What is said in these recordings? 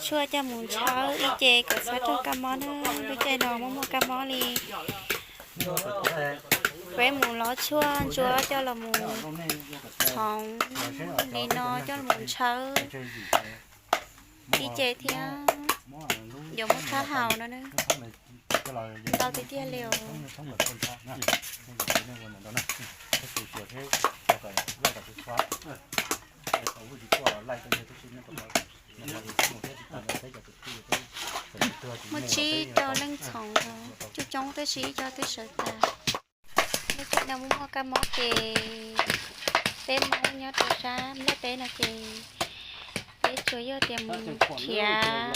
Tshuaj coj mus ntshawb ib ce kom txhob raug kab mob na. Lub caij no muaj muaj kab mob li. Peb mus lov tshuaj ntsuab coj los mus txhoov li no coj los mus ntshawb ib ce thiab yuav muab rhab haus no na. Ntau tiag tiag li os. Muaj tsib rau leej txhoov, coob coob tab sis ib co twb sawv tas. Lub caij no muaj muaj kab mob ces peb Hmoob nyob rau sab Nplog teb no ces peb tsuas yog tias mus nrhiav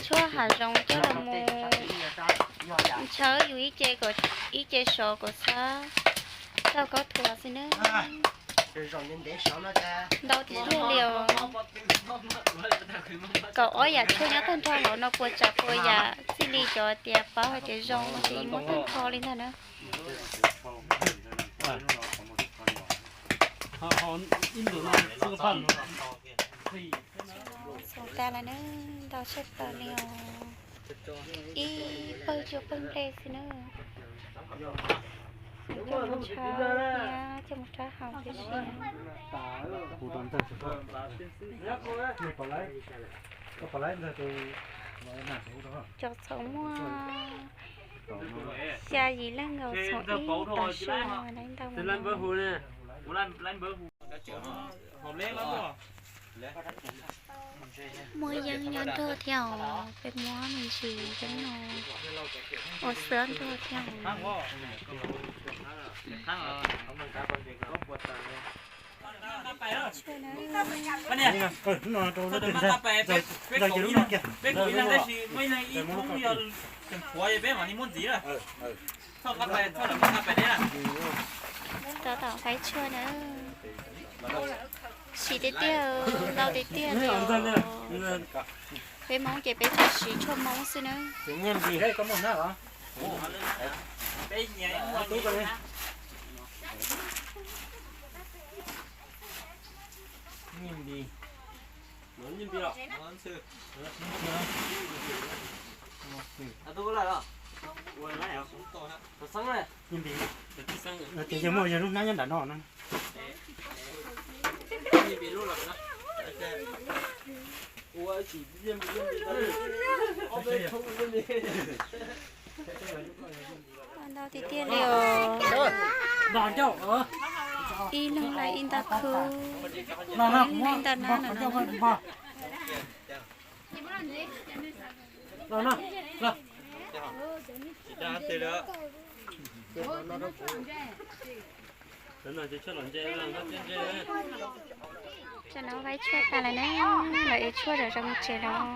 tshuaj hav zoov coj los mus ntshawb yus ib ce kom, ib ce sov kom txhob raug kab thuav xwb na. Ntau tiag tiag li os. Kaum ob yam tshuaj nyob tag nrho hauv no puas tsam puas yam txij li cov tias paub hais tias zoo no ces muab tag nrho li ntag na. Txhoov tas lawm na, ntau tshaj plaws li os. Ib pawg cuaj pawg nplej xwb na. Coj mus ntshawb thiab coj mus rhab haus tib si. Cov txhoov muaj xya yim leej nkaus txhoov ib tog sua na, ntau mus no. Muaj yeeb nyob nrog thiab os, peb muab me ntsis yeeb no ua xwb nrog thiab os. Tab tom faib tshuaj na. Siv tiag tiag, ntau tiag tiag li os. Peb Hmoob ces peb tsuas siv tshuaj Hmoob xwb na. Ces yog muaj yog lub hnab nyob nram no na. Ntau tiag tiag li os. Ib leeg laij ib nta khub, ib leeg laij ib nta nab no na. Tam no faib tshuaj tas lawm na, lawv ev tshuaj zom zaws mus tsev lawm.